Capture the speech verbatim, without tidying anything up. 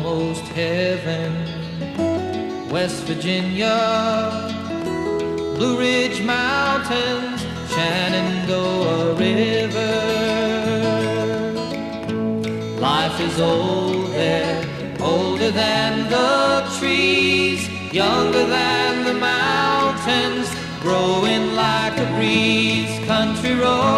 Most heaven, West Virginia, Blue Ridge Mountains, Shenandoah River. Life is old there, older than the trees, younger than the mountains, growing like a breeze. Country road.